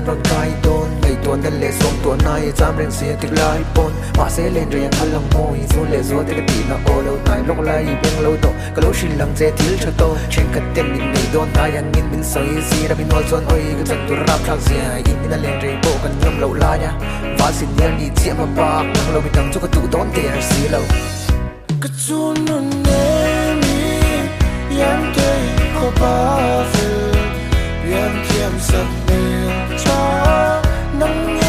rawn kai dawn Ngaihtuahna leh sawmtuahna i cham reng sia tik lai pawn Mahse len rei an phal ang maw i chhun leh zual te ka tihna aw lo hnai lawk lai i beng lo tawh Ka lo hrilh ang che thil tha tawh Thenkhat ten min nei dawn hnai angin min sawi Zira min hual chuan awi ka chan tur rapthlak zia In in a len rei pawh kan ngam loh lai a Val sin hian ni chiah hma bak Nang lo midang chu ka duh dawn der si lo. Ka chungnun nemi Iang te khawpa fel Pian thiam sak hmel tha Nang.